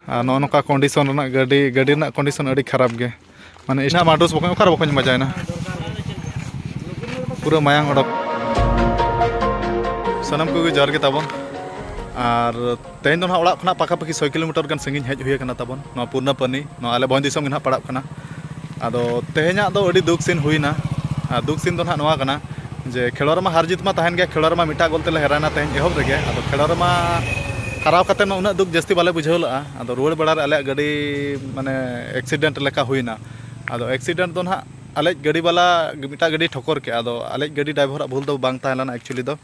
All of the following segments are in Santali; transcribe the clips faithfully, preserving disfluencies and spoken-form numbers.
ᱟᱨ ᱱᱚᱜᱼᱚ ᱱᱚᱝᱠᱟ ᱠᱚᱱᱰᱤᱥᱚᱱ ᱨᱮᱱᱟᱜ ᱜᱟᱹᱰᱤ, ᱜᱟᱹᱰᱤ ᱨᱮᱱᱟᱜ ᱠᱚᱱᱰᱤᱥᱚᱱ ᱟᱹᱰᱤ ᱠᱷᱟᱨᱟᱯ ᱜᱮ᱾ ᱢᱟᱱᱮ ᱤᱧᱟᱹᱜ ᱢᱟᱰᱨᱩᱥ ᱵᱚᱠᱚᱧ ᱚᱠᱟᱨᱮ ᱵᱚᱠᱚᱧ ᱵᱟᱡᱟᱭᱮᱱᱟ? ᱯᱩᱨᱟᱹ ᱢᱟᱭᱟᱝ ᱚᱰᱚᱠ᱾ ᱥᱟᱱᱟᱢ ᱠᱚᱜᱮ ᱡᱚᱦᱟᱨ ᱜᱮ ᱛᱟᱵᱚᱱ᱾ ᱟᱨ ᱛᱮᱦᱮᱧ ᱫᱚ ᱱᱟᱦᱟᱜ ᱚᱲᱟᱜ ᱠᱷᱚᱱᱟᱜ ᱯᱟᱠᱟ ᱯᱟᱠᱤ ᱥᱚᱭ ᱠᱤᱞᱳᱢᱤᱴᱟᱨ ᱜᱟᱱ ᱥᱟᱺᱜᱤᱧ ᱦᱮᱡ ᱦᱩᱭ ᱟᱠᱟᱱᱟ ᱛᱟᱵᱚᱱ, ᱱᱚᱣᱟ ᱯᱩᱨᱱᱟᱯᱟᱱᱤ, ᱱᱚᱣᱟ ᱟᱞᱮ ᱵᱷᱚᱸᱡᱽ ᱫᱤᱥᱚᱢ ᱜᱮ ᱱᱟᱦᱟᱜ ᱯᱟᱲᱟᱜ ᱠᱟᱱᱟ᱾ ᱟᱫᱚ ᱛᱮᱦᱮᱧᱟᱜ ᱫᱚ ᱟᱹᱰᱤ ᱫᱩᱠ ᱥᱤᱱ ᱦᱩᱭᱱᱟ᱾ ᱟᱨ ᱫᱩᱠ ᱥᱤᱱ ᱫᱚ ᱱᱟᱦᱟᱜ ᱱᱚᱣᱟ ᱠᱟᱱᱟ ᱡᱮ ᱠᱷᱮᱞᱳ ᱨᱮᱢᱟ ᱦᱟᱨ ᱡᱤᱛ ᱢᱟ ᱛᱟᱦᱮᱱ ᱜᱮᱭᱟ, ᱠᱷᱮᱞᱳ ᱨᱮᱢᱟ ᱢᱤᱫᱴᱟᱜ ᱜᱳᱞ ᱛᱮᱞᱮ ᱦᱮᱨᱟᱭᱮᱱᱟ ᱛᱮᱦᱮᱧ ᱮᱦᱚᱵ ᱨᱮᱜᱮ᱾ ᱟᱫᱚ ᱠᱷᱮᱞᱳ ᱨᱮᱢᱟ ᱦᱟᱨᱟᱣ ᱠᱟᱛᱮ ᱢᱟ ᱩᱱᱟᱹᱜ ᱫᱩᱠ ᱡᱟᱹᱥᱛᱤ ᱵᱟᱞᱮ ᱵᱩᱡᱷᱟᱹᱣ ᱞᱮᱫᱼᱟ᱾ ᱟᱫᱚ ᱨᱩᱣᱟᱹᱲ ᱵᱮᱲᱟ ᱨᱮ ᱟᱞᱮᱭᱟᱜ ᱜᱟᱹᱰᱤ ᱢᱟᱱᱮ ᱮᱠᱥᱤᱰᱮᱱᱴ ᱞᱮᱠᱟ ᱦᱩᱭᱱᱟ᱾ ᱟᱫᱚ ᱮᱠᱥᱤᱰᱮᱱᱴ ᱫᱚ ᱱᱟᱦᱟᱜ ᱟᱞᱮᱭᱤᱡ ᱜᱟᱹᱰᱤ ᱵᱟᱞᱟ ᱢᱤᱫᱴᱟᱜ ᱜᱟᱹᱰᱤ ᱴᱷᱚᱠᱚᱨ ᱠᱮᱜᱼᱟ᱾ ᱟᱫᱚ ᱟᱞᱮᱭᱤᱡ ᱜᱟᱹᱰᱤ ᱰᱨᱟᱭᱵᱷᱟᱨᱟᱜ ᱵᱷᱩᱞ ᱫᱚ ᱵᱟᱝ ᱛᱟᱦᱮᱸ ᱞᱮᱱᱟ ᱮᱠᱪᱩᱭᱮᱞᱤ ᱫᱚ᱾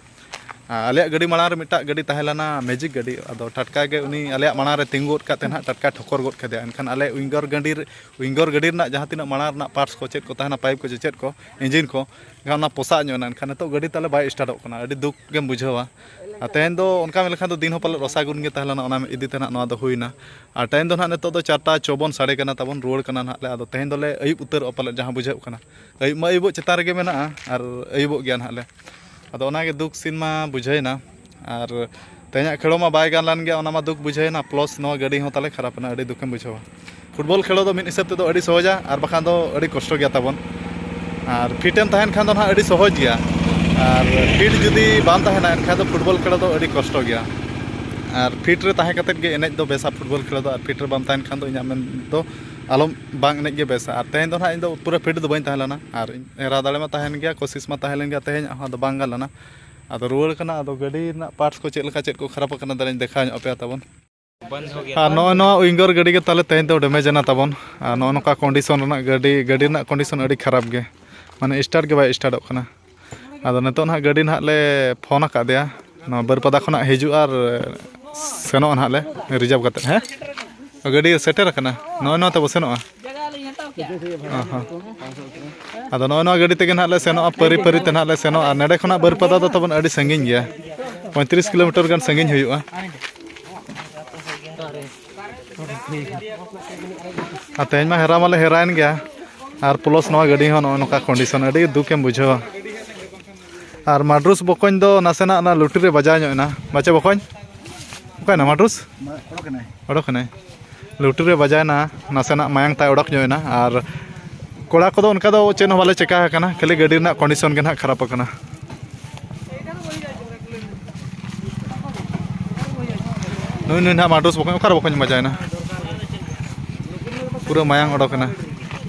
ᱟᱨ ᱟᱞᱮᱭᱟᱜ ᱜᱟᱹᱰᱤ ᱢᱟᱲᱟᱝ ᱨᱮ ᱢᱤᱫᱴᱟᱜ ᱜᱟᱹᱰᱤ ᱛᱟᱦᱮᱸ ᱞᱮᱱᱟ, ᱢᱮᱡᱤᱠ ᱜᱟᱹᱰᱤ᱾ ᱟᱫᱚ ᱴᱟᱴᱠᱟ ᱜᱮ ᱩᱱᱤ ᱟᱞᱮᱭᱟᱜ ᱢᱟᱲᱟᱝ ᱨᱮ ᱛᱤᱸᱜᱩ ᱜᱚᱫ ᱠᱟᱛᱮ ᱱᱟᱦᱟᱜ ᱴᱟᱴᱠᱟ ᱴᱷᱚᱠᱚᱨ ᱜᱚᱫ ᱠᱮᱫᱮᱭᱟ᱾ ᱮᱱᱠᱷᱟᱱ ᱟᱞᱮ ᱩᱭᱤᱝᱜᱚᱨ ᱜᱟᱹᱰᱤ ᱨᱮ, ᱩᱭᱤᱝᱜᱚᱨ ᱜᱟᱹᱰᱤ ᱨᱮᱱᱟᱜ ᱡᱟᱦᱟᱸ ᱛᱤᱱᱟᱹᱜ ᱢᱟᱲᱟᱝ ᱨᱮᱱᱟᱜ ᱯᱟᱨᱴᱥ ᱠᱚ ᱪᱮᱫ ᱠᱚ ᱛᱟᱦᱮᱱᱟ, ᱯᱟᱭᱤᱯ ᱠᱚ ᱪᱮ ᱪᱮᱫ ᱠᱚ, ᱤᱧᱡᱤᱱ ᱠᱚ, ᱮᱱᱠᱷᱟᱱ ᱚᱱᱟ ᱯᱚᱥᱟᱜ ᱧᱚᱜ ᱮᱱᱟ᱾ ᱮᱱᱠᱷᱟᱱ ᱱᱤᱛᱚᱜ ᱜᱟᱹᱰᱤ ᱛᱟᱞᱮ ᱵᱟᱭ ᱥᱴᱟᱨᱴᱚᱜ ᱠᱟᱱᱟ᱾ ᱟᱹᱰᱤ ᱫᱩᱠ ᱜᱮᱢ ᱵᱩᱡᱷᱟᱹᱣᱟ᱾ ᱟᱨ ᱛᱮᱦᱮᱧ ᱫᱚ ᱚᱱᱠᱟ ᱢᱮᱱ ᱞᱮᱠᱷᱟᱱ ᱫᱚ ᱫᱤᱱ ᱦᱚᱸ ᱯᱟᱞᱮᱫ ᱨᱚᱥᱟ ᱜᱩᱱ ᱜᱮ ᱛᱟᱦᱮᱸ ᱞᱮᱱᱟ, ᱚᱱᱟ ᱤᱫᱤ ᱛᱮ ᱱᱟᱦᱟᱜ ᱱᱚᱣᱟ ᱫᱚ ᱦᱩᱭᱱᱟ᱾ ᱟᱨ ᱴᱟᱭᱤᱢ ᱫᱚ ᱱᱟᱦᱟᱜ ᱱᱤᱛᱚᱜ ᱫᱚ ᱪᱟᱨᱴᱟ ᱪᱚᱵᱚᱱ ᱥᱟᱰᱮ ᱠᱟᱱᱟ ᱛᱟᱵᱚᱱ, ᱨᱩᱣᱟᱹᱲ ᱠᱟᱱᱟ ᱱᱟᱦᱟᱜ ᱞᱮ᱾ ᱟᱫᱚ ᱛᱮᱦᱮᱧ ᱫᱚᱞᱮ ᱟᱹᱭᱩᱵ ᱩᱛᱟᱹᱨᱚᱜᱼᱟ ᱯᱟᱞᱮᱫ, ᱡᱟᱦᱟᱸ ᱵᱩᱡᱷᱟᱹᱜ ᱠᱟᱱᱟ᱾ ᱟᱹᱭᱩᱵ ᱢᱟ ᱟᱹᱭᱩᱵᱚᱜ ᱪᱮᱛᱟᱱ ᱨᱮᱜᱮ ᱢᱮᱱᱟᱜᱼᱟ ᱟᱨ ᱟᱹᱭᱩᱵᱚᱜ ᱜᱮᱭᱟ ᱱᱟᱦᱟᱜ ᱞᱮ᱾ ᱟᱫᱚ ᱚᱱᱟᱜᱮ ᱫᱩᱠ ᱥᱤᱱ ᱢᱟ ᱵᱩᱡᱷᱟᱹᱣᱮᱱᱟ᱾ ᱟᱨ ᱛᱮᱦᱮᱧᱟᱜ ᱠᱷᱮᱞᱳ ᱢᱟ ᱵᱟᱭ ᱜᱟᱱ ᱞᱮᱱ ᱜᱮᱭᱟ, ᱚᱱᱟ ᱢᱟ ᱫᱩᱠ ᱵᱩᱡᱷᱟᱹᱣᱮᱱᱟ, ᱯᱞᱟᱥ ᱱᱚᱣᱟ ᱜᱟᱹᱰᱤ ᱦᱚᱸ ᱛᱟᱞᱮ ᱠᱷᱟᱨᱟᱯ ᱮᱱᱟ, ᱟᱹᱰᱤ ᱫᱩᱠᱮᱢ ᱵᱩᱡᱷᱟᱹᱣᱟ᱾ ᱯᱷᱩᱴᱵᱚᱞ ᱠᱷᱮᱞᱳ ᱫᱚ ᱢᱤᱫ ᱦᱤᱥᱟᱹᱵ ᱛᱮᱫᱚ ᱟᱹᱰᱤ ᱥᱚᱦᱚᱡᱟ, ᱟᱨ ᱵᱟᱠᱷᱟᱱ ᱫᱚ ᱟᱹᱰᱤ ᱠᱚᱥᱴᱚ ᱜᱮᱭᱟ ᱛᱟᱵᱚᱱ᱾ ᱟᱨ ᱯᱷᱤᱴ ᱮᱢ ᱛᱟᱦᱮᱱ ᱠᱷᱟᱱ ᱫᱚ ᱱᱟᱦᱟᱜ ᱟᱹᱰᱤ ᱥᱚᱦᱚᱡᱽ ᱜᱮᱭᱟ, ᱟᱨ ᱯᱷᱤᱴ ᱡᱩᱫᱤ ᱵᱟᱢ ᱛᱟᱦᱮᱱᱟ ᱮᱱᱠᱷᱟᱱ ᱫᱚ ᱯᱷᱩᱴᱵᱚᱞ ᱠᱷᱮᱞᱳ ᱫᱚ ᱟᱹᱰᱤ ᱠᱚᱥᱴᱚ ᱜᱮᱭᱟ᱾ ᱟᱨ ᱯᱷᱤᱴ ᱨᱮ ᱛᱟᱦᱮᱸ ᱠᱟᱛᱮᱫ ᱜᱮ ᱮᱱᱮᱡ ᱫᱚ ᱵᱮᱥᱟ ᱯᱷᱩᱴᱵᱚᱞ ᱠᱷᱮᱞᱳ ᱫᱚ, ᱟᱨ ᱯᱷᱤᱴ ᱨᱮ ᱵᱟᱢ ᱛᱟᱦᱮᱱ ᱠᱷᱟᱱ ᱫᱚ ᱤᱧᱟᱹᱜ ᱢᱮᱱ ᱫᱚ ᱟᱞᱚᱢ ᱵᱟᱝ ᱮᱱᱮᱡ ᱜᱮ ᱵᱮᱥᱟ᱾ ᱟᱨ ᱛᱮᱦᱮᱧ ᱫᱚ ᱱᱟᱦᱟᱜ ᱤᱧ ᱫᱚ ᱯᱩᱨᱟᱹ ᱯᱷᱤᱴ ᱫᱚ ᱵᱟᱹᱧ ᱛᱟᱦᱮᱸ ᱞᱮᱱᱟ, ᱟᱨ ᱮᱨᱟ ᱫᱟᱲᱮ ᱢᱟ ᱛᱟᱦᱮᱱ ᱜᱮᱭᱟ, ᱠᱳᱥᱤᱥ ᱢᱟ ᱛᱟᱦᱮᱸ ᱞᱮᱱ ᱜᱮᱭᱟ, ᱛᱮᱦᱮᱧᱟᱜ ᱦᱚᱸ ᱟᱫᱚ ᱵᱟᱝ ᱜᱟᱱ ᱞᱮᱱᱟ᱾ ᱟᱫᱚ ᱨᱩᱣᱟᱹᱲ ᱠᱟᱱᱟ, ᱟᱫᱚ ᱜᱟᱹᱰᱤ ᱨᱮᱱᱟᱜ ᱯᱟᱨᱴᱥ ᱠᱚ ᱪᱮᱫ ᱞᱮᱠᱟ ᱪᱮᱫ ᱠᱚ ᱠᱷᱟᱨᱟᱯ ᱟᱠᱟᱱᱟ ᱫᱟᱞᱤᱧ ᱫᱮᱠᱷᱟᱣ ᱧᱚᱜ ᱟᱯᱮᱭᱟ ᱛᱟᱵᱚᱱ᱾ ᱟᱨ ᱱᱚᱜᱼᱚᱭ ᱱᱚᱣᱟ ᱩᱭᱤᱝᱜᱚᱨ ᱜᱟᱹᱰᱤ ᱜᱮ ᱛᱟᱞᱮ ᱛᱮᱦᱮᱧ ᱫᱚ ᱰᱮᱢᱮᱡᱽ ᱮᱱᱟ ᱛᱟᱵᱚᱱ᱾ ᱟᱨ ᱱᱚᱜᱼᱚ ᱱᱚᱝᱠᱟ ᱠᱚᱱᱰᱤᱥᱚᱱ ᱨᱮᱱᱟᱜ ᱜᱟᱹᱰᱤ, ᱜᱟᱹᱰᱤ ᱨᱮᱱᱟᱜ ᱠᱚᱱᱰᱤᱥᱚᱱ ᱟᱹᱰᱤ ᱠᱷᱟᱨᱟᱯ ᱜᱮ, ᱢᱟᱱᱮ ᱥᱴᱟᱨᱴ ᱜᱮ ᱵᱟᱭ ᱥᱴᱟᱨᱴᱚᱜ ᱠᱟᱱᱟ᱾ ᱟᱫᱚ ᱱᱤᱛᱚᱜ ᱱᱟᱦᱟᱜ ᱜᱟᱹᱰᱤ ᱱᱟᱦᱟᱜ ᱞᱮ ᱯᱷᱳᱱ ᱟᱠᱟᱫᱮᱭᱟ, ᱱᱚᱣᱟ ᱵᱟᱹᱨᱯᱟᱫᱟ ᱠᱷᱚᱱᱟᱜ ᱦᱤᱡᱩᱜᱼᱟ ᱟᱨ ᱥᱮᱱᱚᱜᱼᱟ ᱱᱟᱦᱟᱜ ᱞᱮ ᱨᱤᱡᱟᱨᱵᱷ ᱠᱟᱛᱮᱫ᱾ ᱦᱮᱸ, ᱜᱟᱹᱰᱤ ᱥᱮᱴᱮᱨ ᱟᱠᱟᱱᱟ, ᱱᱚᱜᱼᱚᱭ ᱱᱚᱣᱟ ᱛᱮᱵᱚ ᱥᱮᱱᱚᱜᱼᱟ᱾ ᱚ ᱦᱚᱸ᱾ ᱟᱫᱚ ᱱᱚᱜᱼᱚᱭ ᱱᱚᱣᱟ ᱜᱟᱹᱰᱤ ᱛᱮᱜᱮ ᱱᱟᱦᱟᱜ ᱞᱮ ᱥᱮᱱᱚᱜᱼᱟ, ᱯᱟᱹᱨᱤ ᱯᱟᱹᱨᱤ ᱛᱮ ᱱᱟᱦᱟᱜ ᱞᱮ ᱥᱮᱱᱚᱜᱼᱟ᱾ ᱱᱚᱰᱮ ᱠᱷᱚᱱᱟᱜ ᱵᱟᱹᱨᱯᱟᱫᱟ ᱫᱚ ᱛᱟᱵᱚᱱ ᱟᱹᱰᱤ ᱥᱟᱺᱜᱤᱧ ᱜᱮᱭᱟ, ᱯᱚᱸᱭᱛᱨᱤᱥ ᱠᱤᱞᱳᱢᱤᱴᱟᱨ ᱜᱟᱱ ᱥᱟᱺᱜᱤᱧ ᱦᱩᱭᱩᱜᱼᱟ᱾ ᱟᱨ ᱛᱮᱦᱮᱧ ᱢᱟ ᱦᱮᱨᱟ ᱢᱟᱞᱮ ᱦᱮᱨᱟᱭᱮᱱ ᱜᱮᱭᱟ, ᱟᱨ ᱯᱞᱟᱥ ᱱᱚᱣᱟ ᱜᱟᱹᱰᱤ ᱦᱚᱸ ᱱᱚᱜᱼᱚ ᱱᱚᱝᱠᱟ ᱠᱚᱱᱰᱤᱥᱚᱱ, ᱟᱹᱰᱤ ᱫᱩᱠᱮᱢ ᱵᱩᱡᱷᱟᱹᱣᱟ᱾ ᱟᱨ ᱢᱟᱰᱨᱩᱥ ᱵᱚᱠᱚᱧ ᱫᱚ ᱱᱟᱥᱮᱱᱟᱜ ᱚᱱᱟ ᱞᱩᱴᱤ ᱨᱮ ᱵᱟᱡᱟᱣ ᱧᱚᱜ ᱮᱱᱟ᱾ ᱵᱟᱪᱮ ᱵᱚᱠᱚᱧ? ᱚᱠᱟᱭᱮᱱᱟ ᱢᱟᱴᱩᱥ? ᱚᱰᱚᱠ ᱮᱱᱟᱭ᱾ ᱞᱩᱴᱩᱨᱤ ᱨᱮ ᱵᱟᱡᱟᱭᱮᱱᱟ, ᱱᱟᱥᱮᱱᱟᱜ ᱢᱟᱭᱟᱝ ᱛᱟᱭ ᱚᱰᱚᱠ ᱧᱚᱜ ᱮᱱᱟ᱾ ᱟᱨ ᱠᱚᱲᱟ ᱠᱚᱫᱚ ᱚᱱᱠᱟ ᱫᱚ ᱪᱮᱫ ᱦᱚᱸ ᱵᱟᱞᱮ ᱪᱮᱠᱟ ᱟᱠᱟᱱᱟ, ᱠᱷᱟᱹᱞᱤ ᱜᱟᱹᱰᱤ ᱨᱮᱱᱟᱜ ᱠᱚᱱᱰᱤᱥᱚᱱ ᱜᱮ ᱱᱟᱦᱟᱜ ᱠᱷᱟᱨᱟᱯ ᱟᱠᱟᱱᱟ᱾ ᱱᱩᱭ ᱱᱩᱭ ᱱᱟᱦᱟᱜ ᱢᱟᱴᱩᱥ ᱵᱚᱠᱚᱧ ᱚᱠᱟᱨᱮ ᱵᱚᱠᱚᱧ ᱵᱟᱡᱟᱭᱮᱱᱟ? ᱯᱩᱨᱟᱹ ᱢᱟᱭᱟᱝ ᱚᱰᱚᱠ ᱮᱱᱟ᱾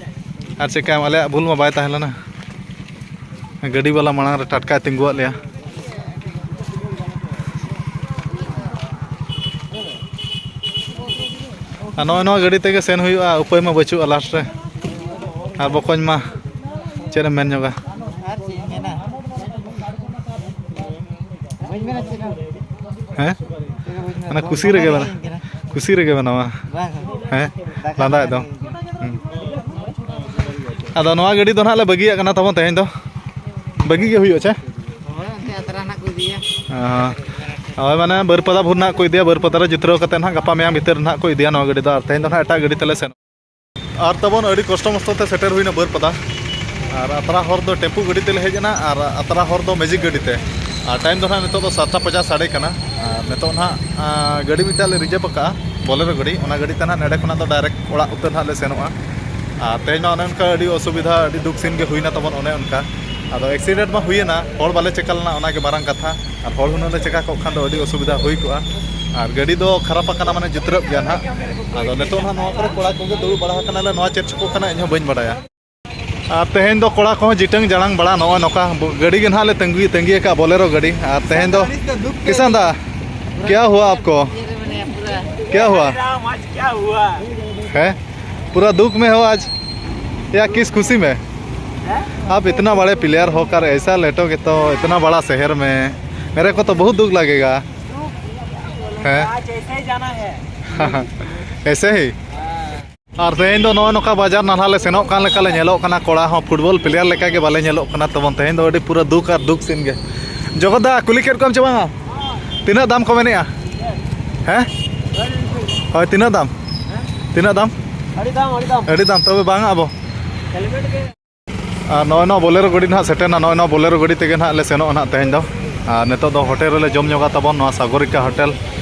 ᱟᱨ ᱪᱮᱠᱟᱭᱟᱢ, ᱟᱞᱮᱭᱟᱜ ᱵᱷᱩᱞ ᱢᱟ ᱵᱟᱭ ᱛᱟᱦᱮᱸ ᱞᱮᱱᱟ᱾ ᱜᱟᱹᱰᱤ ᱵᱟᱞᱟ ᱢᱟᱲᱟᱝ ᱨᱮ ᱴᱟᱴᱠᱟᱭ ᱛᱤᱸᱜᱩᱣᱟᱫ ᱞᱮᱭᱟ᱾ ᱟᱨ ᱱᱚᱜᱼᱚᱭ ᱱᱚᱣᱟ ᱜᱟᱹᱰᱤ ᱛᱮᱜᱮ ᱥᱮᱱ ᱦᱩᱭᱩᱜᱼᱟ, ᱩᱯᱟᱹᱭ ᱢᱟ ᱵᱟᱹᱪᱩᱜᱼᱟ ᱞᱟᱥᱴ ᱨᱮ᱾ ᱟᱨ ᱵᱚᱠᱚᱧ ᱢᱟ ᱪᱮᱫ ᱮᱢ ᱢᱮᱱ ᱧᱚᱜᱟ? ᱟᱨ ᱪᱮᱫ ᱤᱧ ᱢᱮᱱᱟ? ᱵᱟᱹᱧ ᱢᱮᱱᱟ ᱪᱮᱫ ᱦᱚᱸ᱾ ᱦᱮᱸ? ᱪᱮᱫ ᱦᱚᱸ ᱵᱟᱹᱧ ᱢᱮᱱᱟ᱾ ᱚᱱᱟ ᱠᱩᱥᱤ ᱨᱮᱜᱮ ᱢᱮᱱᱟᱜ ᱠᱩᱥᱤ ᱨᱮᱜᱮ ᱢᱮᱱᱟᱢᱟ᱾ ᱵᱟᱝ᱾ ᱦᱮᱸ? ᱫᱟᱠᱟ ᱞᱟᱸᱫᱟᱭᱮᱫ ᱫᱚ᱾ ᱡᱚᱢ ᱦᱩᱭ ᱠᱟᱱᱟ᱾ ᱦᱩᱸ᱾ ᱟᱫᱚ ᱱᱚᱣᱟ ᱜᱟᱹᱰᱤ ᱫᱚ ᱱᱟᱦᱟᱜ ᱞᱮ ᱵᱟᱹᱜᱤᱭᱟᱜ ᱠᱟᱱᱟ ᱛᱟᱵᱚᱱ ᱛᱮᱦᱮᱧ ᱫᱚ᱾ ᱵᱟᱹᱜᱤ ᱜᱮ ᱦᱩᱭᱩᱜᱼᱟ, ᱪᱮ? ᱦᱳᱭ, ᱚᱱᱛᱮ ᱟᱛᱨᱟ ᱱᱟᱜ ᱠᱚ ᱤᱫᱤᱭᱟ᱾ ᱚ᱾ ᱦᱳᱭ, ᱢᱟᱱᱮ ᱵᱟᱹᱨᱯᱟᱫᱟ ᱵᱷᱳᱨ ᱱᱟᱜ ᱠᱚ ᱤᱫᱤᱭᱟ, ᱵᱟᱹᱨᱯᱟᱫᱟ ᱨᱮ ᱡᱤᱛᱨᱟᱹᱣ ᱠᱟᱛᱮ ᱱᱟᱜ ᱜᱟᱯᱟ ᱢᱮᱭᱟᱝ ᱵᱷᱤᱛᱤᱨ ᱨᱮ ᱱᱟᱜ ᱠᱚ ᱤᱫᱤᱭᱟ ᱱᱚᱣᱟ ᱜᱟᱹᱰᱤ ᱫᱚ, ᱟᱨ ᱛᱮᱦᱮᱧ ᱫᱚ ᱱᱟᱜ ᱮᱴᱟᱜ ᱜᱟᱹᱰᱤ ᱛᱮᱞᱮ ᱥᱮᱱᱚᱜᱼᱟ᱾ ᱟᱨ ᱛᱟᱵᱚᱱ ᱟᱹᱰᱤ ᱠᱚᱥᱴᱚ ᱢᱚᱥᱴᱚ ᱛᱮ ᱥᱮᱴᱮᱨ ᱦᱩᱭᱱᱟ ᱵᱟᱹᱨᱯᱟᱫᱟ, ᱟᱨ ᱟᱛᱨᱟ ᱦᱚᱨ ᱫᱚ ᱴᱮᱢᱯᱩ ᱜᱟᱹᱰᱤ ᱛᱮᱞᱮ ᱦᱮᱡ ᱮᱱᱟ, ᱟᱨ ᱟᱛᱨᱟ ᱦᱚᱨ ᱫᱚ ᱢᱮᱡᱤᱠ ᱜᱟᱹᱰᱤ ᱛᱮ᱾ ᱟᱨ ᱴᱟᱭᱤᱢ ᱫᱚ ᱱᱟᱜ ᱱᱤᱛᱚᱜ ᱫᱚ ᱥᱟᱛᱴᱟ ᱯᱚᱪᱟᱥ ᱥᱟᱰᱮ ᱠᱟᱱᱟ᱾ ᱟᱨ ᱱᱤᱛᱚᱜ ᱱᱟᱜ, ᱟᱸ, ᱜᱟᱹᱰᱤ ᱢᱤᱫᱴᱟᱝ ᱞᱮ ᱨᱤᱡᱟᱹᱵᱷ ᱟᱠᱟᱫᱼᱟ, ᱵᱚᱞᱮᱨᱳ ᱜᱟᱹᱰᱤ, ᱚᱱᱟ ᱜᱟᱹᱰᱤ ᱛᱮ ᱱᱟᱜ ᱱᱚᱰᱮ ᱠᱷᱚᱱᱟᱜ ᱫᱚ ᱰᱟᱭᱨᱮᱠᱴ ᱚᱲᱟᱜ ᱩᱛᱟᱹᱨ ᱱᱟᱜ ᱞᱮ ᱥᱮᱱᱚᱜᱼᱟ᱾ ᱟᱨ ᱛᱮᱦᱮᱧ ᱢᱟ ᱚᱱᱮ ᱚᱱᱠᱟ ᱟᱹᱰᱤ ᱚᱥᱩᱵᱤᱫᱷᱟ, ᱟᱹᱰᱤ ᱫᱩᱠ ᱥᱤᱱ ᱜᱮ ᱦᱩᱭᱱᱟ ᱛᱟᱵᱚᱱ ᱚᱱᱮ ᱚᱱᱠᱟ᱾ ᱟᱫᱚ ᱮᱠᱥᱤᱰᱮᱱᱴ ᱢᱟ ᱦᱩᱭᱮᱱᱟ, ᱦᱚᱲ ᱵᱟᱞᱮ ᱪᱮᱠᱟ ᱞᱮᱱᱟ, ᱚᱱᱟᱜᱮ ᱢᱟᱨᱟᱝ ᱠᱟᱛᱷᱟ᱾ ᱟᱨ ᱦᱚᱲ ᱦᱩᱱᱟᱹᱝ ᱞᱮ ᱪᱮᱠᱟ ᱠᱚᱜ ᱠᱷᱟᱱ ᱫᱚ ᱟᱹᱰᱤ ᱚᱥᱩᱵᱤᱫᱷᱟ ᱦᱩᱭ ᱠᱚᱜᱼᱟ᱾ ᱟᱨ ᱜᱟᱹᱰᱤ ᱫᱚ ᱠᱷᱟᱨᱟᱯ ᱟᱠᱟᱱᱟ, ᱢᱟᱱᱮ ᱡᱩᱛᱨᱟᱹᱜ ᱜᱮᱭᱟ ᱱᱟᱦᱟᱜ᱾ ᱟᱫᱚ ᱱᱤᱛᱚᱜ ᱱᱟᱦᱟᱜ ᱱᱚᱣᱟ ᱠᱚᱨᱮ ᱠᱚᱲᱟ ᱠᱚᱜᱮ ᱫᱩᱲᱩᱵ ᱵᱟᱲᱟ ᱟᱠᱟᱱᱟᱞᱮ, ᱱᱚᱣᱟ ᱪᱮᱫ ᱪᱤᱠᱟᱹᱜ ᱠᱟᱱᱟ ᱤᱧ ᱦᱚᱸ ᱵᱟᱹᱧ ᱵᱟᱰᱟᱭᱟ᱾ ᱟᱨ ᱛᱮᱦᱮᱧ ᱫᱚ ᱠᱚᱲᱟ ᱠᱚᱦᱚᱸ ᱡᱤᱴᱟᱹᱝ ᱡᱟᱲᱟᱝ ᱵᱟᱲᱟ ᱱᱚᱜᱼᱚᱭ ᱱᱚᱝᱠᱟ ᱜᱟᱹᱰᱤ ᱜᱮ ᱱᱟᱦᱟᱜ ᱞᱮ ᱛᱟᱺᱜᱤ, ᱛᱟᱺᱜᱤ ᱟᱠᱟᱫᱼᱟ, ᱵᱚᱞᱮᱨᱳ ᱜᱟᱹᱰᱤ᱾ ᱟᱨ ᱛᱮᱦᱮᱧ ᱫᱚ ᱠᱤᱥᱟᱱ ᱫᱟ, ᱠᱮᱭᱟ ᱦᱩᱣᱟ ᱟᱯᱠᱳ? ᱠᱮᱭᱟ ᱦᱩᱣᱟ? ᱦᱮᱸ? ᱯᱩᱨᱟ ᱫᱩᱠᱷ ᱢᱮ ᱦᱳ ᱟᱡ, ᱭᱟ ᱠᱤᱥ ᱠᱷᱩᱥᱤ ᱢᱮ? आप इतना बड़े प्लेयर होकर ऐसा लेटोगे तो इतना बड़ा शहर में, मेरे को तो बहुत दुख लगेगा। ᱦᱮᱸ? आज ऐसे ही जाना है। ऐसे ही? ᱟᱨ ᱛᱮᱦᱮᱧ ᱫᱚ ᱱᱚᱜᱼᱚᱭ ᱱᱚᱝᱠᱟ ᱵᱟᱡᱟᱨ ᱱᱟᱞᱦᱟ ᱞᱮ ᱥᱮᱱᱚᱜ ᱠᱟᱱ ᱞᱮᱠᱟ ᱞᱮ ᱧᱮᱞᱚᱜ ᱠᱟᱱᱟ, ᱠᱚᱲᱟ ᱦᱚᱸ ᱯᱷᱩᱴᱵᱚᱞ ᱯᱞᱮᱭᱟᱨ ᱞᱮᱠᱟ ᱜᱮ ᱵᱟᱞᱮ ᱧᱮᱞᱚᱜ ᱠᱟᱱᱟ ᱛᱟᱵᱚᱱ᱾ ᱛᱮᱦᱮᱧ ᱫᱚ ᱟᱹᱰᱤ ᱯᱩᱨᱟᱹ ᱫᱩᱠ ᱟᱨ ᱫᱩᱠ ᱥᱤᱱ ᱜᱮ᱾ ᱡᱚᱜᱚᱛ ᱫᱟ, ᱠᱩᱞᱤ ᱠᱮᱫ ᱠᱚᱣᱟᱢ ᱪᱮ ᱵᱟᱝᱟ? ᱛᱤᱱᱟᱹᱜ ᱫᱟᱢ ᱠᱚ ᱢᱮᱱᱮᱜᱼᱟ? ᱦᱮᱸ? ᱦᱳᱭ, ᱛᱤᱱᱟᱹᱜ ᱫᱟᱢ? ᱛᱤᱱᱟᱹᱜ ᱫᱟᱢ? ᱟᱹᱰᱤ ᱫᱟᱢ, ᱟᱹᱰᱤ ᱫᱟᱢ᱾ ᱟᱹᱰᱤ ᱫᱟᱢ, ᱛᱚᱵᱮ ᱵᱟᱝᱟ ᱟᱵᱚ᱾ ᱦᱮᱞᱢᱮᱴ ᱜᱮ᱾ ᱟᱨ ᱱᱚᱜᱼᱚᱭ ᱱᱚᱣᱟ ᱵᱚᱞᱮᱨᱳ ᱜᱟᱹᱰᱤ ᱱᱟᱦᱟᱜ ᱥᱮᱴᱮᱨᱱᱟ, ᱱᱚᱜᱼᱚᱭ ᱱᱚᱣᱟ ᱵᱚᱞᱮᱨᱳ ᱜᱟᱹᱰᱤ ᱛᱮᱜᱮ ᱱᱟᱦᱟᱜ ᱞᱮ ᱥᱮᱱᱚᱜᱼᱟ ᱱᱟᱦᱟᱜ ᱛᱮᱦᱮᱧ ᱫᱚ᱾ ᱟᱨ ᱱᱤᱛᱚᱜ ᱫᱚ ᱦᱳᱴᱮᱞ ᱨᱮᱞᱮ ᱡᱚᱢ ᱧᱚᱜᱟ ᱛᱟᱵᱚᱱ, ᱱᱚᱣᱟ ᱥᱟᱜᱚᱨᱤᱠᱟ ᱦᱳᱴᱮᱞ᱾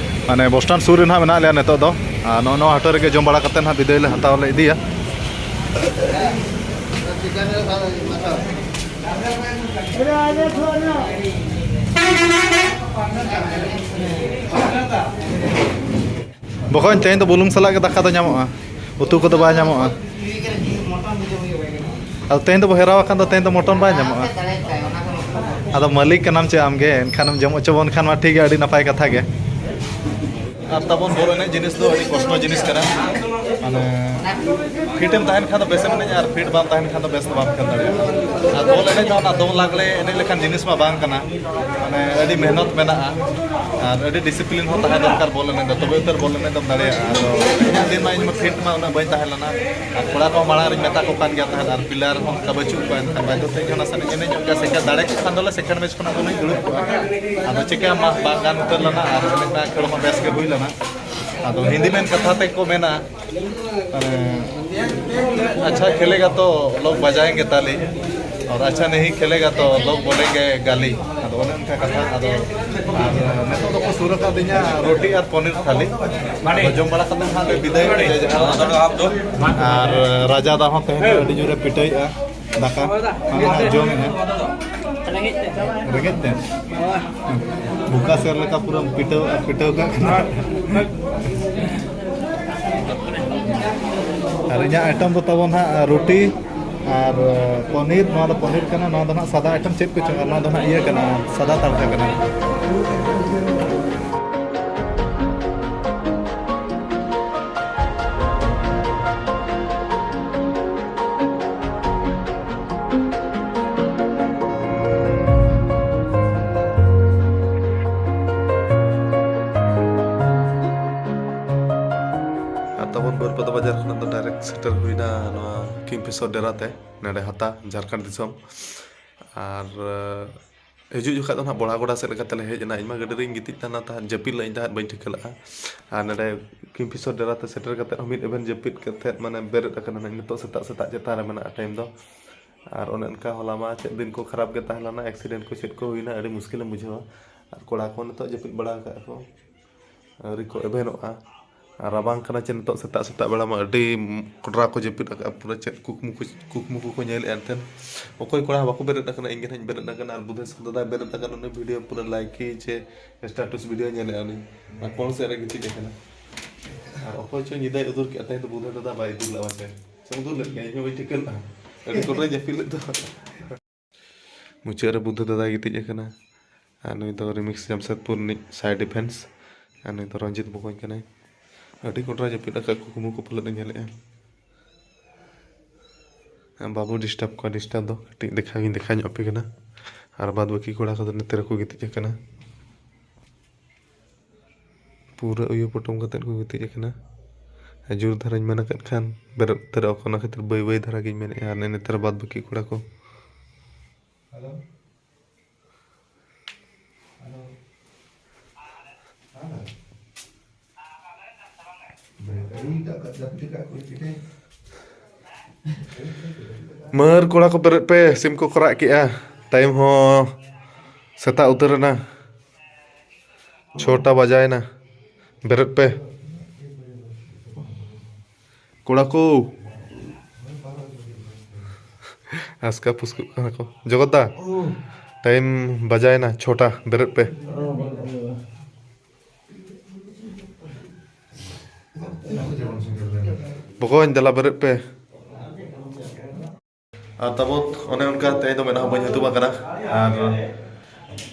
ᱢᱟᱱᱮ ᱵᱚᱥ ᱥᱴᱮᱱᱰ ᱥᱩᱨ ᱨᱮ ᱱᱟᱦᱟᱜ ᱢᱮᱱᱟᱜ ᱞᱮᱭᱟ ᱱᱤᱛᱚᱜ ᱫᱚ᱾ ᱟᱨ ᱱᱚᱜᱼᱚ ᱱᱚᱣᱟ ᱦᱳᱴᱮᱞ ᱨᱮᱜᱮ ᱡᱚᱢ ᱵᱟᱲᱟ ᱠᱟᱛᱮ ᱱᱟᱦᱟᱜ ᱵᱤᱫᱟᱹᱭ ᱞᱮ ᱦᱟᱛᱟᱣ ᱞᱮ ᱤᱫᱤᱭᱟ᱾ ᱵᱚᱠᱚᱧ, ᱛᱮᱦᱮᱧ ᱫᱚ ᱵᱩᱞᱩᱝ ᱥᱟᱞᱟᱜ ᱜᱮ ᱫᱟᱠᱟ ᱫᱚ ᱧᱟᱢᱚᱜᱼᱟ, ᱩᱛᱩ ᱠᱚᱫᱚ ᱵᱟᱭ ᱧᱟᱢᱚᱜᱼᱟ᱾ ᱟᱫᱚ ᱛᱮᱦᱮᱧ ᱫᱚᱵᱚ ᱦᱮᱨᱟᱣ ᱟᱠᱟᱱ ᱫᱚ, ᱛᱮᱦᱮᱧ ᱫᱚ ᱢᱚᱴᱚᱱ ᱵᱟᱭ ᱧᱟᱢᱚᱜᱼᱟ᱾ ᱟᱫᱚ ᱢᱟᱹᱞᱤᱠ ᱠᱟᱱᱟᱢ ᱪᱮ ᱟᱢᱜᱮ, ᱮᱱᱠᱷᱟᱱᱮᱢ ᱡᱚᱢ ᱦᱚᱪᱚ ᱵᱚᱱ ᱠᱷᱟᱱ ᱢᱟ ᱴᱷᱤᱠ ᱜᱮ, ᱟᱹᱰᱤ ᱱᱟᱯᱟᱭ ᱠᱟᱛᱷᱟ ᱜᱮ᱾ ᱟᱨ ᱛᱟᱵᱚᱱ ᱵᱚᱞ ᱮᱱᱮᱡ ᱡᱤᱱᱤᱥ ᱫᱚ ᱟᱹᱰᱤ ᱠᱚᱥᱴᱚ ᱡᱤᱱᱤᱥ ᱠᱟᱱᱟ᱾ ᱢᱟᱱᱮ ᱯᱷᱤᱴ ᱮᱢ ᱛᱟᱦᱮᱱ ᱠᱷᱟᱱ ᱫᱚ ᱵᱮᱥᱮᱢ ᱮᱱᱮᱡᱟ, ᱟᱨ ᱯᱷᱤᱴ ᱵᱟᱢ ᱛᱟᱦᱮᱱ ᱠᱷᱟᱱ ᱫᱚ ᱵᱮᱥ ᱫᱚ ᱵᱟᱢ ᱠᱷᱮᱞ ᱫᱟᱲᱮᱭᱟᱜᱼᱟ᱾ ᱟᱨ ᱵᱚᱞ ᱮᱱᱮᱡ ᱫᱚ ᱚᱱᱟ ᱫᱚᱝ ᱞᱟᱜᱽᱲᱮ ᱮᱱᱮᱡ ᱞᱮᱠᱟᱱ ᱡᱤᱱᱤᱥ ᱢᱟ ᱵᱟᱝ ᱠᱟᱱᱟ᱾ ᱢᱟᱱᱮ ᱟᱹᱰᱤ ᱢᱮᱦᱱᱚᱛ ᱢᱮᱱᱟᱜᱼᱟ ᱟᱨ ᱟᱹᱰᱤ ᱰᱤᱥᱤᱯᱞᱤᱱ ᱦᱚᱸ ᱛᱟᱦᱮᱸ ᱫᱚᱨᱠᱟᱨ ᱵᱚᱞ ᱮᱱᱮᱡ ᱫᱚ, ᱛᱚᱵᱮ ᱩᱛᱟᱹᱨ ᱵᱚᱞ ᱮᱱᱮᱡ ᱫᱚᱢ ᱫᱟᱲᱮᱭᱟᱜᱼᱟ᱾ ᱟᱫᱚ ᱤᱧᱟᱹᱜ ᱫᱤᱱ ᱢᱟ ᱤᱧ ᱢᱟ ᱯᱷᱤᱴ ᱢᱟ ᱩᱱᱟᱹᱜ ᱵᱟᱹᱧ ᱛᱟᱦᱮᱸ ᱞᱮᱱᱟ᱾ ᱟᱨ ᱠᱚᱲᱟ ᱠᱚ ᱢᱟᱲᱟᱝ ᱨᱤᱧ ᱢᱮᱛᱟ ᱠᱚ ᱠᱟᱱ ᱜᱮᱭᱟ ᱛᱟᱦᱮᱸᱫ, ᱟᱨ ᱯᱞᱮᱭᱟᱨ ᱦᱚᱸ ᱚᱱᱠᱟ ᱵᱟᱹᱪᱩᱜ ᱠᱚᱣᱟ᱾ ᱮᱱᱠᱷᱟᱱ ᱵᱟᱫᱽᱫᱷᱚ ᱛᱮ ᱤᱧ ᱦᱚᱸ ᱱᱟᱥᱮᱱᱟᱜ ᱤᱧ ᱮᱱᱮᱡ ᱧᱚᱜ ᱜᱮᱭᱟ, ᱥᱮᱠᱮᱱᱰ ᱫᱟᱲᱮ ᱠᱚ ᱠᱷᱟᱱ ᱫᱚᱞᱮ ᱥᱮᱠᱮᱱᱰ ᱢᱮᱪ ᱠᱷᱚᱱᱟᱜ ᱫᱚᱞᱮ ᱫᱩᱲᱩᱵ ᱠᱚᱜᱼᱟ᱾ ᱟᱫᱚ ᱪᱤᱠᱟᱹᱭᱟᱢ, ᱢᱟ ᱵᱟᱝ ᱜᱟᱱ ᱩᱛᱟᱹᱨ ᱞᱮᱱᱟ ᱟᱨ ᱮᱱᱮᱡ ᱢᱟ ᱠᱷᱮᱞ ᱢᱟ ᱵᱮᱥ ᱜᱮ ᱦᱩᱭ ᱞᱮᱱᱟ᱾ ᱟᱫᱚ ᱦᱤᱱᱫᱤ ᱢᱮᱱ ᱠᱟᱛᱷᱟ ᱛᱮ ᱠᱚ ᱢᱮᱱᱟ, ᱢᱟᱱᱮ, "ᱟᱪᱪᱷᱟ ᱠᱷᱮᱞᱮᱜᱟ ᱛᱚ ᱞᱳᱜ ᱵᱟᱡᱟᱭᱮᱸᱜᱮ ᱛᱟᱞᱤ, ᱟᱨ ᱟᱪᱪᱷᱟ ᱱᱟᱦᱤ ᱠᱷᱮᱞᱮᱜᱟ ᱛᱚ ᱞᱳᱜ ᱵᱚᱞᱮᱸᱜᱮ ᱜᱟᱞᱤ᱾" ᱟᱫᱚ ᱚᱱᱮ ᱚᱱᱠᱟ ᱠᱟᱛᱷᱟ᱾ ᱟᱫᱚ ᱟᱨ ᱱᱤᱛᱚᱜ ᱫᱚᱠᱚ ᱥᱩᱨ ᱟᱠᱟᱫᱤᱧᱟ ᱨᱩᱴᱤ ᱟᱨ ᱯᱚᱱᱤᱨ ᱛᱷᱟᱞᱤ᱾ ᱟᱫᱚ ᱡᱚᱢ ᱵᱟᱲᱟ ᱠᱟᱛᱮ ᱦᱟᱸᱜ ᱞᱮ ᱵᱤᱫᱟᱹᱭ ᱯᱮ ᱡᱟᱦᱟᱸ᱾ ᱟᱨ ᱨᱟᱡᱟ ᱫᱟ ᱦᱚᱸ ᱛᱮᱦᱮᱧ ᱫᱚ ᱟᱹᱰᱤ ᱡᱳᱨᱮ ᱯᱤᱴᱷᱟᱹᱭᱮᱫᱼᱟ ᱫᱟᱠᱟ᱾ ᱟᱢ ᱦᱟᱸᱜ ᱡᱚᱢᱮᱫᱼᱟ᱾ ᱨᱮᱸᱜᱮᱡ ᱛᱮ? ᱵᱚᱠᱟ ᱥᱮᱨ ᱞᱮᱠᱟ ᱯᱩᱨᱟᱹᱢ ᱯᱤᱴᱷᱟᱹᱣ, ᱯᱤᱴᱷᱟᱹᱣ ᱠᱟᱜ ᱠᱟᱱᱟ᱾ ᱟᱨ ᱤᱧᱟᱹᱜ ᱟᱭᱴᱮᱢ ᱫᱚ ᱛᱟᱵᱚᱱ ᱦᱟᱸᱜ ᱨᱩᱴᱤ ᱟᱨ ᱯᱚᱱᱤᱨ᱾ ᱱᱚᱣᱟ ᱫᱚ ᱯᱚᱱᱤᱨ ᱠᱟᱱᱟ, ᱱᱚᱣᱟ ᱫᱚ ᱦᱟᱸᱜ ᱥᱟᱫᱟ ᱟᱭᱴᱮᱢ ᱪᱮᱫ ᱠᱚᱪᱚᱝ, ᱟᱨ ᱱᱚᱣᱟ ᱫᱚ ᱦᱟᱸᱜ ᱤᱭᱟᱹ ᱠᱟᱱᱟ, ᱥᱟᱫᱟ ᱛᱟᱲᱠᱟ ᱠᱟᱱᱟ᱾ ᱟᱨ ᱛᱟᱵᱚᱱ ᱵᱟᱹᱨᱯᱟᱫᱟ ᱵᱟᱡᱟᱨ ᱠᱷᱚᱱᱟᱜ ᱫᱚ ᱰᱟᱭᱨᱮᱠᱴ ᱥᱮᱴᱮᱨ ᱦᱩᱭᱱᱟ ᱱᱚᱣᱟ ᱠᱤᱝᱯᱷᱤᱥᱚᱨ ᱰᱮᱨᱟ ᱛᱮ, ᱱᱚᱰᱮ ᱦᱟᱛᱟ, ᱡᱷᱟᱲᱠᱷᱚᱸᱰ ᱫᱤᱥᱚᱢ᱾ ᱟᱨ ᱦᱤᱡᱩᱜ ᱡᱚᱠᱷᱟᱡ ᱫᱚ ᱱᱟᱦᱟᱜ ᱵᱚᱲᱟ ᱜᱚᱰᱟ ᱥᱮᱫ ᱞᱮᱠᱟ ᱛᱮᱞᱮ ᱦᱮᱡ ᱮᱱᱟ᱾ ᱤᱧ ᱢᱟ ᱜᱟᱹᱰᱤ ᱨᱮᱧ ᱜᱤᱛᱤᱡ ᱛᱟᱦᱮᱱᱟ ᱛᱟᱦᱮᱸᱫ, ᱡᱟᱹᱯᱤᱫ ᱞᱮᱫ ᱟᱹᱧ ᱛᱟᱦᱮᱸᱫ, ᱵᱟᱹᱧ ᱴᱷᱤᱠᱟᱹ ᱞᱮᱫᱼᱟ᱾ ᱟᱨ ᱱᱚᱰᱮ ᱠᱤᱝᱯᱷᱤᱥᱚᱨ ᱰᱮᱨᱟ ᱛᱮ ᱥᱮᱴᱮᱨ ᱠᱟᱛᱮᱫ ᱦᱚᱸ ᱢᱤᱫ ᱮᱵᱷᱮᱱ ᱡᱟᱹᱯᱤᱫ ᱠᱟᱛᱮᱫ ᱢᱟᱱᱮ ᱵᱮᱨᱮᱫ ᱟᱠᱟᱱᱟ ᱱᱟᱦᱟᱜ ᱱᱤᱛᱚᱜ ᱥᱮᱛᱟᱜ ᱥᱮᱛᱟᱜ ᱪᱮᱛᱟᱱ ᱨᱮ ᱢᱮᱱᱟᱜᱼᱟ ᱴᱟᱭᱤᱢ ᱫᱚ᱾ ᱟᱨ ᱚᱱᱮ ᱚᱱᱠᱟ ᱦᱚᱞᱟ ᱢᱟ ᱪᱮᱫ ᱫᱤᱱ ᱠᱚ ᱠᱷᱟᱨᱟᱯ ᱜᱮ ᱛᱟᱦᱮᱸ ᱞᱮᱱᱟ, ᱮᱠᱥᱤᱰᱮᱱᱴ ᱠᱚ ᱪᱮᱫ ᱠᱚ ᱦᱩᱭᱱᱟ, ᱟᱹᱰᱤ ᱢᱩᱥᱠᱤᱞᱮᱢ ᱵᱩᱡᱷᱟᱹᱣᱟ᱾ ᱟᱨ ᱠᱚᱲᱟ ᱠᱚ ᱱᱤᱛᱚᱜ ᱡᱟᱹᱯᱤᱫ ᱵᱟᱲᱟ ᱟᱠᱟᱫ ᱠᱚ᱾ ᱟᱹᱣᱨᱤ ᱠᱚ ᱮᱵᱷᱮᱱᱚᱜᱼᱟ᱾ ᱟᱨ ᱨᱟᱵᱟᱝ ᱠᱟᱱᱟ ᱪᱮ, ᱱᱤᱛᱚᱜ ᱥᱮᱛᱟᱜ ᱥᱮᱛᱟᱜ ᱵᱮᱲᱟ ᱢᱟ ᱟᱹᱰᱤ ᱠᱚᱰᱨᱟ ᱠᱚ ᱡᱟᱹᱯᱤᱫ ᱟᱠᱟᱫᱼᱟ, ᱯᱩᱨᱟᱹ ᱪᱮᱫ ᱠᱩᱠᱢᱩ ᱠᱚ, ᱠᱩᱠᱢᱩ ᱠᱚᱠᱚ ᱧᱮᱞᱮᱫᱼᱟ ᱮᱱᱛᱮᱫ᱾ ᱚᱠᱚᱭ ᱠᱚᱲᱟ ᱦᱚᱸ ᱵᱟᱠᱚ ᱵᱮᱨᱮᱫ ᱟᱠᱟᱱᱟ, ᱤᱧ ᱜᱮ ᱱᱟᱦᱟᱜ ᱤᱧ ᱵᱮᱨᱮᱫ ᱟᱠᱟᱱᱟ᱾ ᱟᱨ ᱵᱩᱫᱷᱮᱥ ᱫᱟᱫᱟᱭ ᱵᱮᱨᱮᱫ ᱟᱠᱟᱱᱟ, ᱩᱱᱤ ᱵᱷᱤᱰᱤᱭᱳ ᱯᱩᱨᱟᱹ ᱞᱟᱭᱤᱠᱤ ᱪᱮ ᱥᱴᱮᱴᱟᱥ ᱵᱷᱤᱰᱤᱭᱳ ᱧᱮᱞᱮᱫᱼᱟ ᱩᱱᱤ᱾ ᱟᱨ ᱠᱚᱬ ᱥᱮᱫ ᱨᱮ ᱜᱤᱛᱤᱡ ᱟᱠᱟᱱᱟ᱾ ᱟᱨ ᱚᱠᱚᱭ ᱪᱚ ᱧᱤᱫᱟᱹᱭ ᱩᱫᱩᱨ ᱠᱮᱫᱼᱟ, ᱛᱮᱦᱮᱧ ᱫᱚ ᱵᱩᱫᱷᱮ ᱫᱟᱫᱟ ᱵᱟᱭ ᱩᱫᱩᱨ ᱞᱮᱫᱼᱟ ᱯᱟᱪᱮ᱾ ᱥᱮ ᱩᱫᱩᱨ ᱞᱮᱫ ᱜᱮᱭᱟ, ᱤᱧ ᱦᱚᱸ ᱵᱟᱹᱧ ᱴᱷᱤᱠᱟᱹ ᱞᱮᱫᱼᱟ᱾ ᱟᱹᱰᱤ ᱠᱚᱰᱨᱟᱭ ᱡᱟᱹᱯᱤᱫ ᱞᱮᱫ ᱫᱚ᱾ ᱢᱩᱪᱟᱹᱫ ᱨᱮ ᱵᱩᱫᱷ ᱫᱟᱫᱟᱭ ᱜᱤᱛᱤᱡ ᱟᱠᱟᱱᱟ᱾ ᱟᱨ ᱱᱩᱭ ᱫᱚ ᱨᱤᱢᱤᱠᱥ ᱡᱟᱢᱥᱮᱫᱽᱯᱩᱨ ᱨᱤᱱᱤᱡ ᱥᱟᱭ ᱰᱤᱯᱷᱮᱱᱥ᱾ ᱟᱨ ᱱᱩᱭ ᱫᱚ ᱨᱚᱧᱡᱤᱛ ᱵᱚᱠᱚᱧ ᱠᱟᱱᱟᱭ᱾ ᱟᱹᱰᱤ ᱠᱚᱰᱨᱟ ᱡᱟᱹᱯᱤᱫ ᱟᱠᱟᱫ, ᱠᱩᱠᱢᱩ ᱠᱚ ᱯᱟᱞᱮᱫ ᱮ ᱧᱮᱞᱮᱫᱼᱟ᱾ ᱵᱟᱵᱚ ᱰᱤᱥᱴᱟᱵᱽ ᱠᱚᱣᱟ, ᱰᱤᱥᱴᱟᱵᱽ ᱫᱚ ᱠᱟᱹᱴᱤᱡ ᱫᱮᱠᱷᱟ ᱜᱤᱧ ᱫᱮᱠᱷᱟ ᱧᱚᱜ ᱟᱯᱮ ᱠᱟᱱᱟ᱾ ᱟᱨ ᱵᱟᱫ ᱵᱟᱹᱠᱤ ᱠᱚᱲᱟ ᱠᱚᱫᱚ ᱱᱚᱛᱮ ᱨᱮᱠᱚ ᱜᱤᱛᱤᱡ ᱟᱠᱟᱱᱟ᱾ ᱯᱩᱨᱟᱹ ᱩᱭᱩ ᱯᱚᱴᱚᱢ ᱠᱟᱛᱮᱫ ᱠᱚ ᱜᱤᱛᱤᱡ ᱟᱠᱟᱱᱟ᱾ ᱡᱳᱨ ᱫᱷᱟᱨᱟᱧ ᱢᱮᱱ ᱟᱠᱟᱫ ᱠᱷᱟᱱ ᱵᱮᱨᱮᱫ ᱩᱛᱟᱹᱨᱚᱜ ᱟᱠᱚ, ᱚᱱᱟ ᱠᱷᱟᱹᱛᱤᱨ ᱵᱟᱹᱭ ᱵᱟᱹᱭ ᱫᱷᱟᱨᱟ ᱜᱤᱧ ᱢᱮᱱᱮᱫᱼᱟ᱾ ᱟᱨ ᱱᱮᱛᱟᱨ ᱵᱟᱫ ᱵᱟᱹᱠᱤ ᱠᱚᱲᱟ ᱠᱚ ᱢᱟᱹᱨ ᱠᱚᱲᱟ ᱠᱚ, ᱵᱮᱨᱮᱫ ᱯᱮ, ᱥᱤᱢ ᱠᱚᱠᱚ ᱨᱟᱜ ᱠᱮᱜᱼᱟ᱾ ᱴᱟᱭᱤᱢ ᱦᱚᱸ ᱥᱮᱛᱟᱜ ᱩᱛᱟᱹᱨ ᱮᱱᱟ, ᱪᱷᱚᱴᱟ ᱵᱟᱡᱟᱭᱮᱱᱟ᱾ ᱵᱮᱨᱮᱫ ᱯᱮ ᱠᱚᱲᱟ ᱠᱚ᱾ ᱟᱥᱠᱟ ᱯᱩᱥᱠᱩᱜ ᱠᱟᱱᱟ ᱠᱚ᱾ ᱡᱚᱜᱚᱛ ᱫᱟ, ᱴᱟᱭᱤᱢ ᱵᱟᱡᱟᱭᱮᱱᱟ ᱪᱷᱚᱴᱟ, ᱵᱮᱨᱮᱫ ᱯᱮ᱾ ᱵᱚᱠᱚᱧ, ᱫᱮᱞᱟ ᱵᱮᱨᱮᱫ ᱯᱮ᱾ ᱟᱨ ᱛᱟᱵᱚᱛ ᱚᱱᱮ ᱚᱱᱠᱟ ᱛᱮᱦᱮᱧ ᱫᱚ ᱢᱮᱫ ᱦᱚᱸ ᱵᱟᱹᱧ ᱦᱩᱛᱩᱢ ᱟᱠᱟᱱᱟ᱾ ᱟᱨ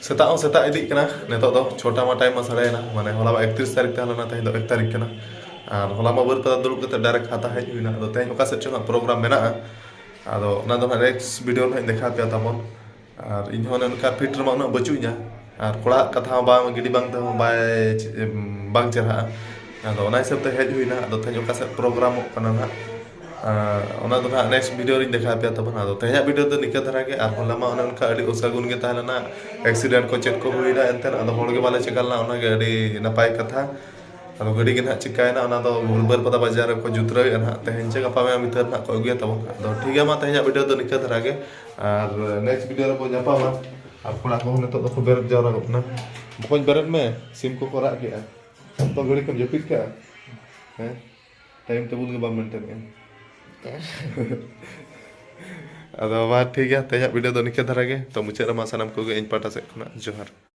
ᱥᱮᱛᱟᱜ ᱦᱚᱸ ᱥᱮᱛᱟᱜ ᱤᱫᱤᱜ ᱠᱟᱱᱟ, ᱱᱤᱛᱚᱜ ᱫᱚ ᱪᱷᱚᱴᱟ ᱢᱟ ᱴᱟᱭᱤᱢ ᱢᱟ ᱥᱟᱲᱮᱭᱮᱱᱟ, ᱢᱟᱱᱮ ᱦᱚᱞᱟ ᱢᱟ ᱮᱠᱛᱨᱤᱥ ᱛᱟᱹᱨᱤᱠᱷ ᱛᱟᱦᱮᱸ ᱞᱮᱱᱟ, ᱛᱮᱦᱮᱧ ᱫᱚ ᱮᱠ ᱛᱟᱹᱨᱤᱠᱷ ᱠᱟᱱᱟ᱾ ᱟᱨ ᱦᱚᱞᱟ ᱢᱟ ᱵᱟᱹᱨᱯᱟᱫᱟ ᱫᱩᱲᱩᱵ ᱠᱟᱛᱮ ᱰᱟᱭᱨᱮᱠᱴ ᱦᱟᱛᱟ ᱦᱮᱡ ᱦᱩᱭᱱᱟ᱾ ᱟᱫᱚ ᱛᱮᱦᱮᱧ ᱚᱠᱟ ᱥᱮᱫ ᱪᱚ ᱦᱟᱸᱜ ᱯᱨᱳᱜᱨᱟᱢ ᱢᱮᱱᱟᱜᱼᱟ, ᱟᱫᱚ ᱚᱱᱟ ᱫᱚ ᱦᱟᱸᱜ ᱱᱮᱠᱥᱴ ᱵᱷᱤᱰᱤᱭᱳ ᱨᱮ ᱦᱟᱸᱜ ᱤᱧ ᱫᱮᱠᱷᱟᱣ ᱯᱮᱭᱟ ᱛᱟᱵᱚᱱ᱾ ᱟᱨ ᱤᱧ ᱦᱚᱸ ᱚᱱᱮ ᱚᱱᱠᱟ ᱯᱷᱤᱴ ᱨᱮᱢᱟ ᱩᱱᱟᱹᱜ ᱵᱟᱹᱪᱩᱜ ᱤᱧᱟ, ᱟᱨ ᱠᱚᱲᱟᱣᱟᱜ ᱠᱟᱛᱷᱟ ᱦᱚᱸ ᱵᱟᱝ ᱜᱤᱰᱤ ᱵᱟᱝ ᱛᱮᱦᱚᱸ ᱵᱟᱭ ᱪᱮ-, ᱵᱟᱝ ᱪᱮᱨᱦᱟᱜᱼᱟ᱾ ᱟᱫᱚ ᱚᱱᱟ ᱦᱤᱥᱟᱹᱵ ᱛᱮ ᱦᱮᱡ ᱦᱩᱭᱱᱟ᱾ ᱟᱫᱚ ᱛᱮᱦᱮᱧ ᱚᱠᱟ ᱥᱮᱫ ᱯᱨᱳᱜᱨᱟᱢᱚᱜ ᱠᱟᱱᱟ ᱱᱟᱦᱟᱜ, ᱟᱨ ᱚᱱᱟ ᱫᱚ ᱱᱟᱦᱟᱜ ᱱᱮᱠᱥᱴ ᱵᱷᱤᱰᱤᱭᱳ ᱨᱤᱧ ᱫᱮᱠᱷᱟᱣ ᱯᱮᱭᱟ ᱛᱟᱵᱚᱱ᱾ ᱟᱫᱚ ᱛᱮᱦᱮᱧᱟᱜ ᱵᱷᱤᱰᱤᱭᱳ ᱫᱚ ᱱᱤᱝᱠᱟᱹ ᱫᱷᱟᱨᱟ ᱜᱮ, ᱟᱨ ᱦᱚᱞᱟ ᱢᱟ ᱚᱱᱮ ᱚᱱᱠᱟ ᱟᱹᱰᱤ ᱚᱥᱟᱜᱩᱱ ᱜᱮ ᱛᱟᱦᱮᱸ ᱞᱮᱱᱟ, ᱮᱠᱥᱤᱰᱮᱱᱴ ᱠᱚ ᱪᱮᱫ ᱠᱚ ᱦᱩᱭᱱᱟ, ᱮᱱᱛᱮ ᱟᱫᱚ ᱦᱚᱲ ᱜᱮ ᱵᱟᱞᱮ ᱪᱮᱠᱟ ᱞᱮᱱᱟ, ᱚᱱᱟᱜᱮ ᱟᱹᱰᱤ ᱱᱟᱯᱟᱭ ᱠᱟᱛᱷᱟ᱾ ᱟᱫᱚ ᱜᱟᱹᱰᱤ ᱜᱮ ᱱᱟᱦᱟᱜ ᱪᱤᱠᱟᱭᱮᱱᱟ, ᱚᱱᱟ ᱫᱚ ᱵᱟᱹᱨᱯᱟᱫᱟ ᱵᱟᱡᱟᱨ ᱨᱮᱠᱚ ᱡᱩᱛᱨᱟᱹᱣᱮᱫᱼᱟ ᱱᱟᱦᱟᱜ, ᱛᱮᱦᱮᱧ ᱪᱮ ᱜᱟᱯᱟ ᱢᱮᱭᱟᱝ ᱵᱷᱤᱛᱟᱹᱨ ᱱᱟᱦᱟᱜ ᱠᱚ ᱟᱹᱜᱩᱭᱟ ᱛᱟᱵᱚᱱ᱾ ᱟᱫᱚ ᱴᱷᱤᱠ ᱜᱮᱭᱟ, ᱢᱟ ᱛᱮᱦᱮᱧᱟᱜ ᱵᱷᱤᱰᱤᱭᱳ ᱫᱚ ᱱᱤᱝᱠᱟᱹ ᱫᱷᱟᱨᱟ ᱜᱮ, ᱟᱨ ᱱᱮᱠᱥᱴ ᱵᱷᱤᱰᱤᱭᱳ ᱨᱮᱵᱚᱱ ᱧᱟᱯᱟᱢᱟ᱾ ᱟᱨ ᱠᱚᱲᱟ ᱠᱚᱦᱚᱸ ᱱᱤᱛᱚᱜ ᱫᱚᱠᱚ ᱵᱮᱨᱮᱫ ᱡᱟᱣᱨᱟ ᱜᱚᱫ ᱮᱱᱟ᱾ ᱵᱚᱠᱚᱧ, ᱵᱮᱨᱮᱫ ᱢᱮ, ᱥᱤᱢ ᱠᱚᱠᱚ ᱨᱟᱜ ᱠᱮᱜᱼᱟ᱾ ᱚᱠᱛᱚ ᱜᱷᱟᱹᱲᱤ ᱠᱚᱢ ᱡᱟᱹᱯᱤᱫ ᱠᱟᱜᱼᱟ, ᱦᱮᱸ, ᱴᱟᱭᱤᱢ ᱴᱮᱵᱩᱞ ᱜᱮ ᱵᱟᱢ ᱢᱮᱱᱴᱮᱱᱮᱜᱼᱟ᱾ ᱟᱫᱚ ᱢᱟ ᱴᱷᱤᱠ ᱜᱮᱭᱟ, ᱛᱮᱦᱮᱧᱟᱜ ᱵᱷᱤᱰᱤᱭᱳ ᱫᱚ ᱱᱤᱝᱠᱟᱹ ᱫᱷᱟᱨᱟ ᱜᱮ᱾ ᱛᱚ ᱢᱩᱪᱟᱹᱫ ᱨᱮᱢᱟ ᱥᱟᱱᱟᱢ ᱠᱚᱜᱮ ᱤᱧ ᱯᱟᱦᱴᱟ ᱥᱮᱫ ᱠᱷᱚᱱᱟᱜ ᱡᱚᱦᱟᱨ᱾